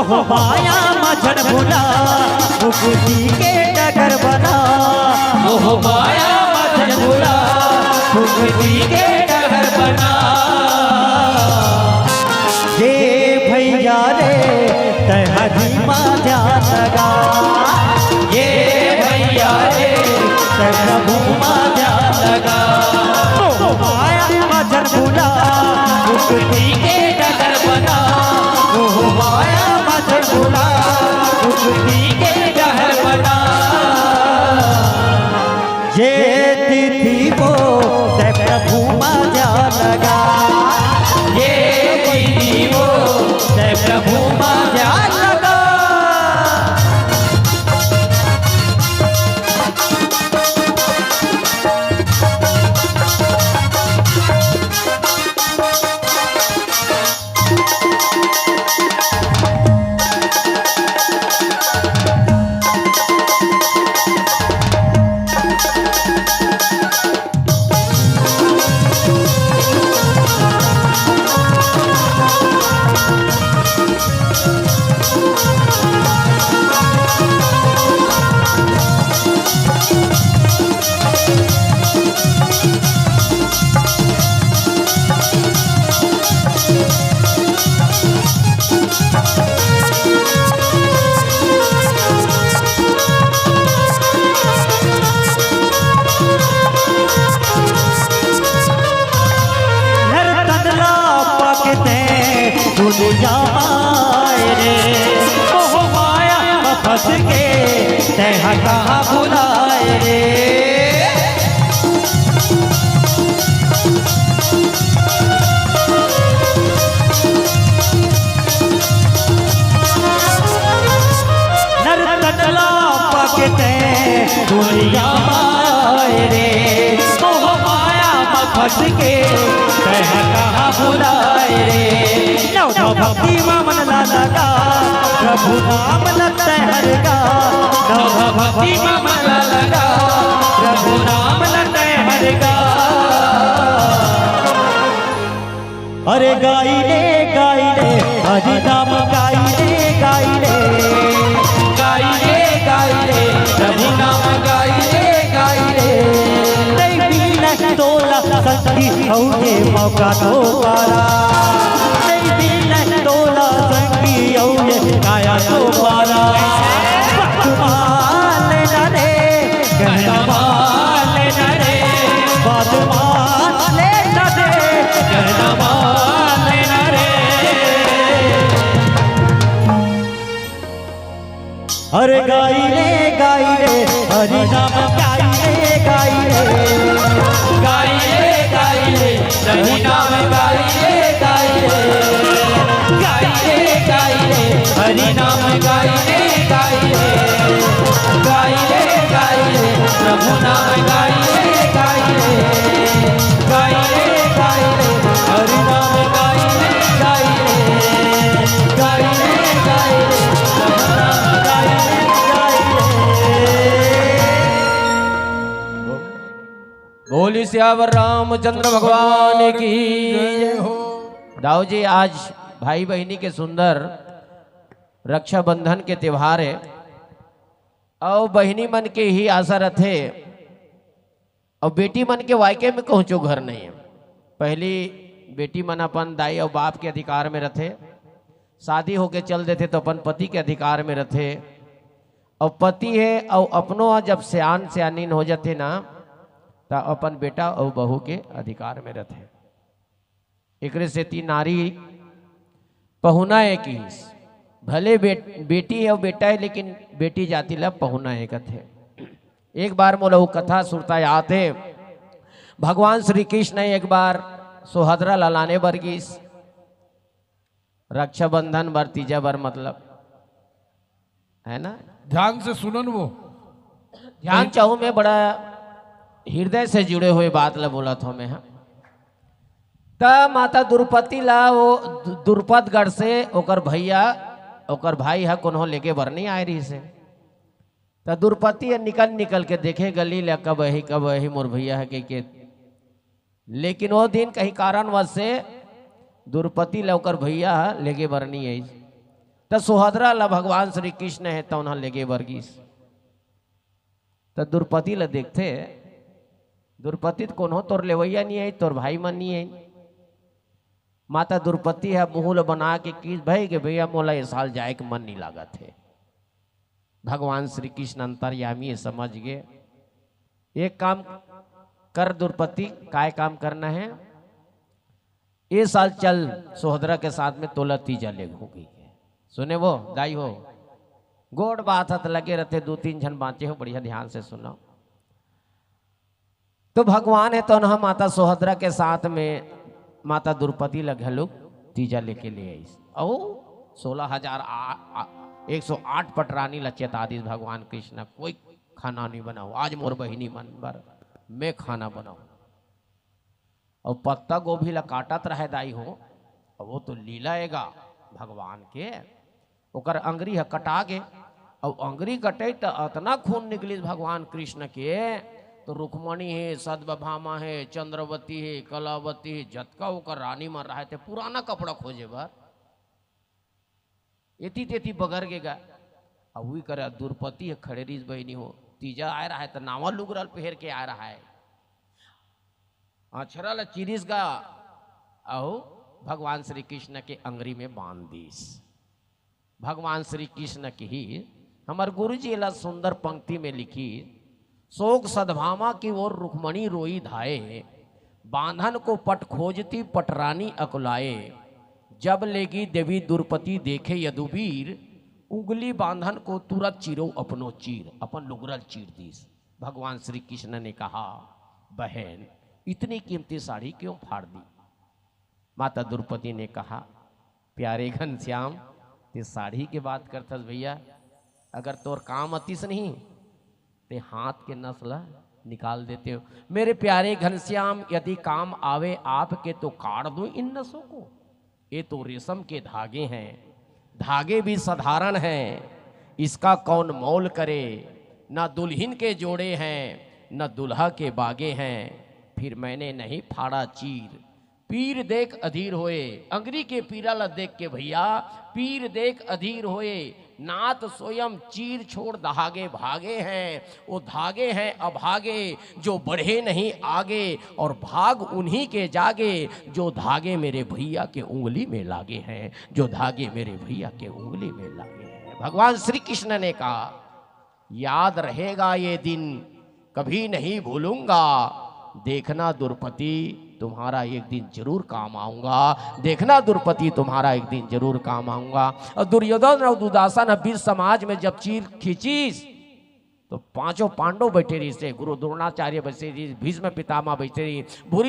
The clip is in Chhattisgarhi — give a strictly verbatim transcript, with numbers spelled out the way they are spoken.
हो माया म झन भुला, मुक्ति के डगर बना। ओहो माया म झन भुला, मुक्ति के डगर बना। ये भैया रे, तैं ह धीमा ध्यान लगा। ये भैया रे, तैं प्रभु मा ध्यान लगा। ओहो माया म झन भुला, मुक्ति के डगर बना। ओहो माया म झन भुला, मुक्ति के डगर बना। ये तिथि वो तैं प्रभु मा ध्यान लगा। ये तिथि वो तैं प्रभु मा ध्यान लगा। नर तन ला पाके तैं दुनिया आए रे, मोह माया म फंस के तैं ह कहाँ भुलाए रे। नर तन ला पाके तैं दुनिया आए रे, मोह माया म फंस के तैं ह कहाँ भुलाए रे। नव नव भक्ति म मन ला लगा, प्रभु नाम ल तैं हर गा। नव नव भक्ति म मन ला लगा, प्रभु नाम ल तैं हर गा। अरे गाई रे, गाई रे, हरि नाम गाई रे, गाई रे। गाई रे, गाई रे, प्रभु नाम गाई रे, गाई रे। तैं बिन तोला संगी अउ ये मौका दोबारा। तैं बिन तोला संगी अउ ये काया दोबारा। बात मान लेना रे, कहना मान लेना रे। बात मान लेना रे, कहना मान लेना रे। अरे गाई रे, गाई रे, हरि नाम गाई रे, गाई रे। गाई रे, गाई रे, प्रभु नाम गाई रे, गाई रे। गाई रे, गाई रे, हरि नाम गाई रे, गाई रे। गाई रे, गाई रे, प्रभु नाम गाई रे, गाई रे। गाई रे, गाई रे, हरि नाम गाई रे, गाई रे। गाई रे, गाई रे, प्रभु नाम गाई रे, गाई रे। बोली सियावर रामचंद्र भगवान की। दाऊ जी, आज भाई बहिनी के सुंदर रक्षाबंधन के त्योहार हे, अउ बहिनी मन के इही आसा रथे, अउ बेटी मन के वायके में कहूँचो घर नहीं हे। पहली बेटी मन अपन दाई अउ बाप के अधिकार में रथे, शादी होके चल देथे तो अपन पति के अधिकार में रथे, अउ पति हे अउ अपनो ह जब सियान सियानिन हो जाथे ना, त अपन बेटा अउ बहू के अधिकार में रथे। एकरे सेती नारी पहुना हे किहिस। भले बे-, बेटी हे अउ बेटा हे, लेकिन बेटी जाति ला पहुना हे कथे। एक बार मोला वो कथा सुरता याद हे, भगवान श्री कृष्ण एक बार सुभद्रा ला लाने बर गिस, रक्षाबंधन बर, तीजा बर मतलब, है ना? ध्यान से सुनन वो। ध्यान चाहूं मैं, बड़ा हृदय से जुड़े हुए बात ला बोलत हूं मैं, हाँ। त माता द्रुपति ला वो दु-, द्रुपदगढ़ से ओकर भैया, ओकर भाई ह कोनो लेगे बर नहीं आए रहिस हे। त द्रुपति ह निकल निकल के देखे गली ले, "कब आही, कब आही मोर भैया ह," कहिके। लेकिन वो दिन कहीं कारणवश से द्रुपति ला ओकर भैया ह लेगे बर नहीं आइस। त सुहद्रा ला भगवान श्री कृष्ण हे त उन्हा लेगे बर गिस। त द्रुपदी ला देखथे, द्रुपदी त कोनो तोर लेवइया नइ हे, तोर भाई मन नइ हे। माता द्रुपदी ह मुंह ल बना के किस, "भई गे भइया, मोला ए साल जाए के मन नइ लागत हे।" भगवान श्री कृष्ण अंतर्यामी हे, समझ गे। एक काम कर द्रुपदी, काय काम करना हे? ए साल चल सुहद्रा के साथ में, तोला तीजा लेगहूं कहिके। सुने वो दाई हो, गोठ बात ह त लगे रथे, दू तीन झन बांचे हो, बढ़िया ध्यान से सुनो। तो भगवान हे त उन्हा माता सुहद्रा के साथ में माता द्रुपदी ला घलो तीजा लेके ले आइस। अउ सोलह हजार आ, आ, एक सौ आठ पटरानी ला चेता दिस भगवान कृष्ण, "कोई खाना नइ बनाओ, आज मोर बहिनी मन बर मैं खाना बनाऊं।" अउ पत्ता गोभी ला काटत रहे दाई हो, अउ वो तो लीला एगा भगवान के। ओकर अंगरी ह कटा गे, अउ अंगरी कटे त अतना खून निकलिस भगवान कृष्ण के, तो रुक्मणी हे, सत्यभामा हे, चंद्रवती हे, कलावती हे, जतका ओकर रानी मन रहे थे, पुराना कपड़ा खोजे बर एती तेती बगर गे गा। अउ उही करा द्रुपदी ह खड़े रिस बहिनी हो, तीजा आय रहे त नावा लुगरा ल पहिर के आय रहे, अछरा ल चिरिस गा, अउ भगवान श्री कृष्ण के अंगरी में बांध दिस। भगवान श्री कृष्ण किहिस, हमर गुरुजी एला सुंदर पंक्ति में लिखिस, "सोक सत्यभामा की ओर रुक्मणी रोई धाए, बांधन को पट खोजती पटरानी अकुलाए। जब लेगी देवी द्रुपदी देखे यदुवीर, उंगली बांधन को तुरत चिरो अपनो चीर।" अपन लुगरा ल चीर दिस। भगवान श्री कृष्ण ने कहा, "बहन, इतनी कीमती साड़ी क्यों फाड़ दी?" माता द्रुपदी ने कहा, "प्यारे घनश्याम, ते साड़ी के बात करथस भइया, अगर तोर काम अतिस नहीं, ते हाथ के नस ला निकाल देते हो। मेरे प्यारे घनश्याम, यदि काम आवे आपके तो काट दूं इन नसों को। ये तो रेशम के धागे हैं, धागे भी साधारण हैं, इसका कौन मोल करे? ना दुल्हन के जोड़े हैं, न दुल्हा के बागे हैं, फिर मैंने नहीं फाड़ा चीर।" पीर देख अधीर होए, अंगरी के पीरा ला देख के भइया, पीर देख अधीर होए, नाथ स्वयं चीर छोड़ धागे भागे हैं। वो धागे हैं अभागे, जो बढ़े नहीं आगे, और भाग उन्हीं के जागे, जो धागे मेरे भइया के उंगली में लागे हैं, जो धागे मेरे भइया के उंगली में लागे हैं। भगवान श्री कृष्ण ने कहा, याद रहेगा ये दिन, कभी नहीं भूलूंगा। देखना द्रुपदी, तुम्हारा एक दिन जरूर काम आऊंगा। देखना द्रुपदी, तुम्हारा एक दिन जरूर काम आऊंगा। अउ दुर्योधन अउ दुशासन ह बीच समाज में जब चीर खींचिस, तो पांचों पांडव बइठे रहिस, गुरु द्रोणाचार्य बइठे रहिस, भीष्म पितामह बइठे रहिस, भूरी